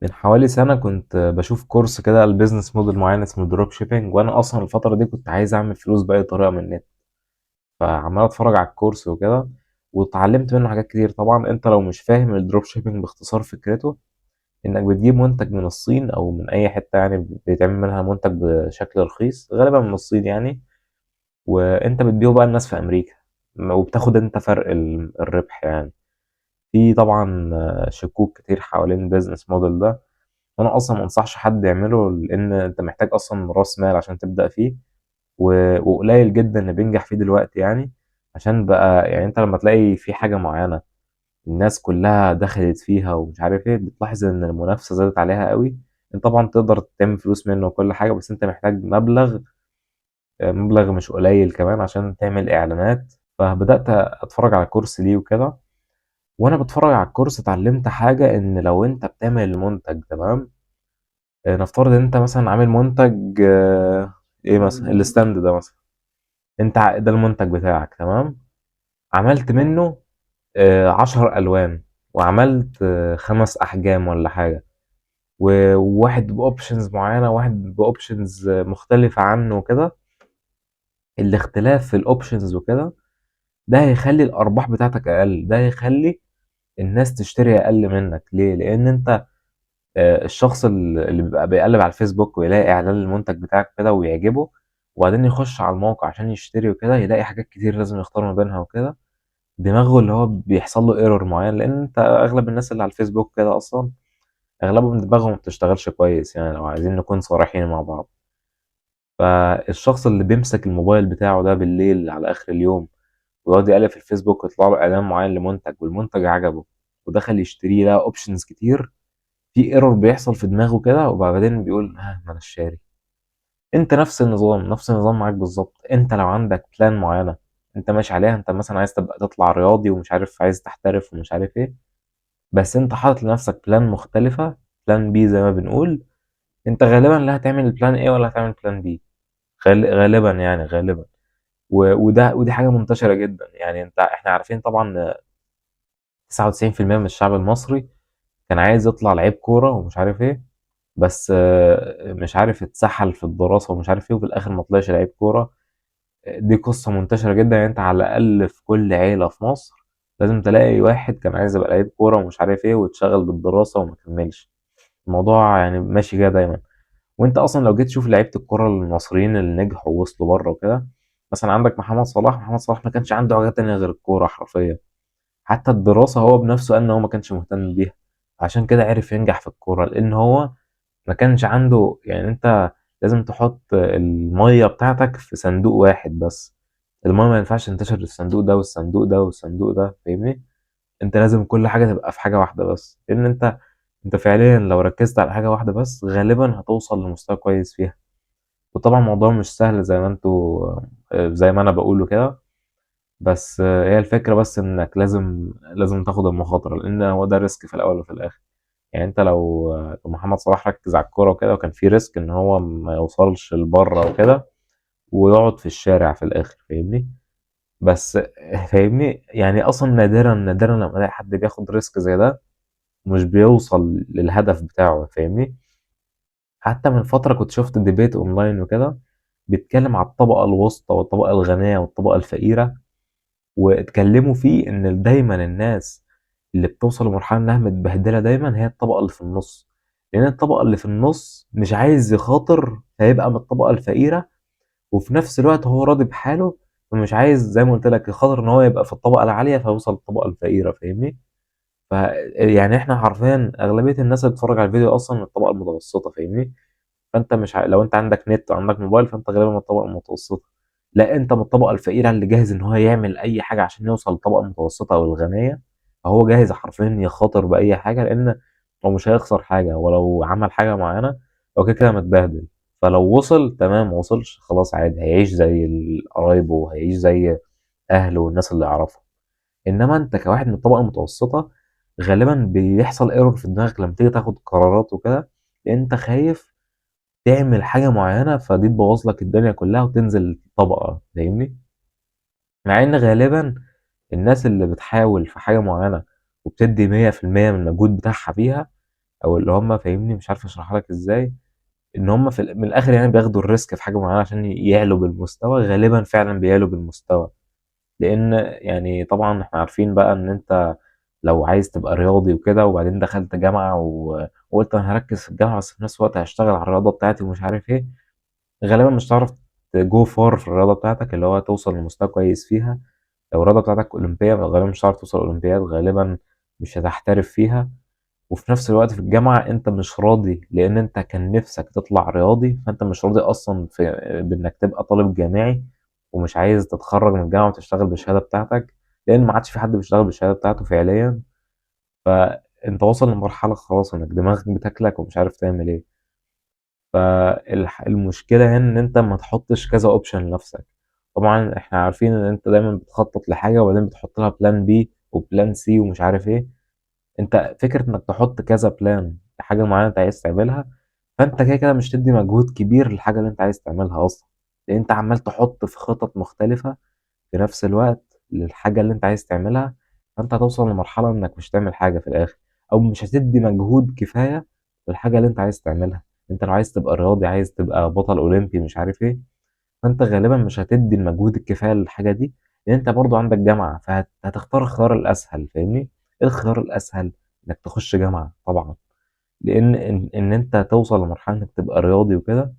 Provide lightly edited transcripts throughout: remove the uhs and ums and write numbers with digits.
من حوالي سنة كنت بشوف course كده ال business model معين اسمه drop shipping، وانا اصلا الفترة دي كنت عايز اعمل فلوس بأي طريقة من النت. فعمال اتفرج على ال course وكده، واتعلمت منه حاجات كتير. طبعا انت لو مش فاهم ال drop shipping، باختصار فكرته انك بتجيب منتج من الصين او من اي حتة يعني بيتعمل منها منتج بشكل رخيص، غالبا من الصين يعني، وانت بتبيعه بقى الناس في امريكا، وبتاخد انت فرق الربح يعني. في طبعا شكوك كتير حوالين ال business model ده، وانا اصلا ما انصحش حد يعمله، لان انت محتاج اصلا راس مال عشان تبدا فيه، وقليل جدا اللي بينجح فيه دلوقتي يعني. عشان بقى يعني انت لما تلاقي في حاجة معينة الناس كلها دخلت فيها ومش عارف ايه، بتلاحظ ان المنافسة زادت عليها قوي. انت طبعا تقدر تعمل فلوس منه وكل حاجه، بس انت محتاج مبلغ، مبلغ مش قليل كمان، عشان تعمل اعلانات. فبدات اتفرج على course ليه وكده، وانا بتفرج على ال course اتعلمت حاجه، ان لو انت بتعمل المنتج تمام، نفترض ان انت مثلا عامل منتج، ايه مثلا ال stand ده مثلا، انت ده المنتج بتاعك تمام، عملت منه 10 الوان، وعملت 5 احجام ولا حاجه، وواحد ب options معينه، وواحد ب options مختلفة عنه وكده. الاختلاف في ال options وكده ده هيخلي الارباح بتاعتك اقل، ده هيخلي الناس تشتري اقل منك. ليه؟ لان انت الشخص اللي بيبقى بيقلب على الفيسبوك ويلاقي اعلان للمنتج بتاعك كده ويعجبه، وبعدين يخش على الموقع عشان يشتري وكده، يلاقي حاجات كتير لازم يختار ما بينها وكده، دماغه اللي هو بيحصل له error معين. لان انت اغلب الناس اللي على الفيسبوك كده اصلا اغلبهم دماغهم ما بتشتغلش كويس يعني، لو عايزين نكون صريحين مع بعض. فالشخص اللي بيمسك الموبايل بتاعه ده بالليل على اخر اليوم ويقعد يقلب في الفيسبوك ويطلع له اعلان معين لمنتج، والمنتج عجبه ودخل يشتريه، لقى options كتير، في error بيحصل في دماغه كده، وبعدين بيقول ها ما انا شاري. انت نفس النظام، نفس النظام معاك بالظبط. انت لو عندك plan معينة انت ماشي عليها، انت مثلا عايز تبقى تطلع رياضي ومش عارف، عايز تحترف ومش عارف ايه، بس انت حاطط لنفسك plan مختلفه، plan B زي ما بنقول. انت غالبا لا هتعمل plan A ولا هتعمل plan B، غالبا يعني، غالبا. وده ودي حاجة منتشرة جدا يعني. انت احنا عارفين طبعا 99% من الشعب المصري كان عايز يطلع لعيب كورة ومش عارف ايه، بس مش عارف اتسحل في الدراسة ومش عارف ايه، وفي الآخر ما طلعش لعيب كورة. دي قصة منتشرة جدا يعني. انت على الأقل في كل عيلة في مصر لازم تلاقي واحد كان عايز يبقى لعيب كورة ومش عارف ايه، واتشغل بالدراسة وما كملش الموضوع يعني، ماشي كده دايما. وانت اصلا لو جيت تشوف لعيبة الكورة المصريين اللي نجحوا ووصلوا بره وكده، مثلا عندك محمد صلاح. محمد صلاح ما كانش عنده حاجة تانية غير الكورة حرفيا، حتى الدراسة هو بنفسه قال ان هو ما كانش مهتم بيها، عشان كده عرف ينجح في الكورة، لان هو ما كانش عنده يعني. انت لازم تحط المية بتاعتك في صندوق واحد بس، المية ما ينفعش تنتشر للصندوق ده والصندوق ده والصندوق ده، فاهمني؟ انت لازم كل حاجة تبقى في حاجة واحدة بس، لان انت فعليا لو ركزت على حاجة واحدة بس غالبا هتوصل لمستوى كويس فيها. وطبعا الموضوع مش سهل زي ما انتوا زي ما انا بقوله كده، بس هي الفكرة بس انك لازم تاخد المخاطرة، لان هو ده risk في الاول وفي الاخر يعني. انت لو محمد صلاح ركز على الكورة وكده، وكان في risk ان هو ما يوصلش لبره وكده ويقعد في الشارع في الاخر، فاهمني؟ بس فاهمني يعني، اصلا نادرا نادرا لما الاقي حد بياخد risk زي ده مش بيوصل للهدف بتاعه، فاهمني؟ حتى من فترة كنت شفت debate online وكده بيتكلم على الطبقة الوسطى والطبقة الغنية والطبقة الفقيره، واتكلموا فيه ان دايما الناس اللي بتوصل لمرحلة انها متبهدله دايما هي الطبقة اللي في النص، لان الطبقة اللي في النص مش عايز يخاطر فيبقى من الطبقة الفقيره، وفي نفس الوقت هو راضي بحاله، فمش عايز زي ما قلت لك يخاطر ان هو يبقى في الطبقة العالية فيوصل للطبقة الفقيره، فاهمني؟ ف يعني احنا حرفيا اغلبية الناس اللي بتتفرج على الفيديو اصلا من الطبقة المتوسطه، فاهمني؟ فانت مش لو انت عندك نت وعندك موبايل فانت غالبا من الطبقة المتوسطه. لا، انت من الطبقة الفقيرة اللي جاهز ان هو يعمل اي حاجة عشان يوصل للطبقة المتوسطة او الغنيه، فهو جاهز حرفيا يخاطر باي حاجه، لان هو مش هيخسر حاجه، ولو عمل حاجة معينة هو كده كده متبهدل. فلو وصل تمام، ما وصلش خلاص عادي، هيعيش زي قرايبه وهيعيش زي اهله والناس اللي يعرفها. انما انت كواحد من الطبقة المتوسطة غالبا بيحصل error في دماغك لما تيجي تاخد قرارات وكده، لان انت خايف تعمل حاجة معينة فدي تبوظ لك الدنيا كلها وتنزل طبقة، فاهمني؟ مع ان غالبا الناس اللي بتحاول في حاجة معينة وبتدي 100% من المجهود بتاعها فيها، او اللي هم فاهمني، مش عارف اشرحها لك ازاي، ان هم في من الاخر يعني بياخدوا ال risk في حاجة معينة عشان يعلوا بالمستوى. غالبا فعلا بيعلوا بالمستوى، لان يعني طبعا احنا عارفين بقى ان انت لو عايز تبقى رياضي وكده، وبعدين دخلت جامعه وقلت انا هركز في الجامعة بس في نفس الوقت هشتغل على الرياضة بتاعتي ومش عارف ايه، غالبا مش هتعرف ت go far في الرياضة بتاعتك، اللي هو توصل لمستوى كويس فيها. لو الرياضة بتاعتك اولمبيه غالبا مش هتعرف توصل اولمبياد، غالبا مش هتحترف فيها. وفي نفس الوقت في الجامعة انت مش راضي، لان انت كان نفسك تطلع رياضي، فانت مش راضي اصلا في بانك تبقى طالب جامعي، ومش عايز تتخرج من الجامعة وتشتغل بالشهادة بتاعتك، لان ما عادش في حد بيشتغل بالشهادة بتاعته فعليا. فانت واصل لمرحلة خلاص انك دماغك بتاكلك ومش عارف تعمل ايه. فالمشكلة هنا ان انت ما تحطش كذا option لنفسك. طبعا احنا عارفين ان انت دايما بتخطط لحاجة وبعدين بتحط لها plan B و plan C ومش عارف ايه. انت فكرة انك تحط كذا plan لحاجة معينة انت عايز تعملها، فانت كده كده مش تدي مجهود كبير للحاجة اللي انت عايز تعملها اصلا، لان انت عمال تحط في خطط مختلفة في نفس الوقت للحاجة اللي انت عايز تعملها. فانت هتوصل لمرحلة انك مش هتعمل حاجة في الاخر، او مش هتدي مجهود كفاية للحاجة اللي انت عايز تعملها. انت لو عايز تبقى رياضي، عايز تبقى بطل اولمبي مش عارف ايه، فانت غالبا مش هتدي المجهود الكفاية للحاجة دي، لان انت برضو عندك جامعه، فهتختار الخيار الاسهل، فاهمني؟ ايه الخيار الاسهل؟ انك تخش جامعه طبعا. لان إن انت توصل لمرحلة انك تبقى رياضي وكده،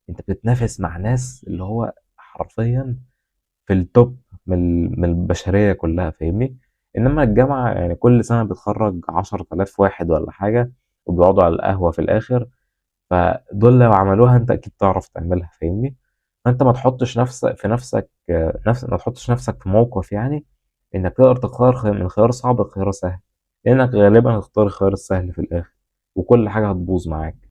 انت بتتنافس مع ناس اللي هو حرفيا في ال top من من البشرية كلها، فاهمني؟ انما الجامعة يعني كل سنة بتخرج 10,000 واحد ولا حاجه، وبيقعدوا على القهوة في الاخر. فدول لو عملوها انت اكيد تعرف تعملها، فاهمني؟ فانت ما تحطش نفسك في نفسك نفس ما تحطش نفسك في موقف يعني انك تقدر تختار من خيار صعب لخيار سهل، لانك غالبا هتختار الخيار السهل في الاخر، وكل حاجة هتبوظ معاك.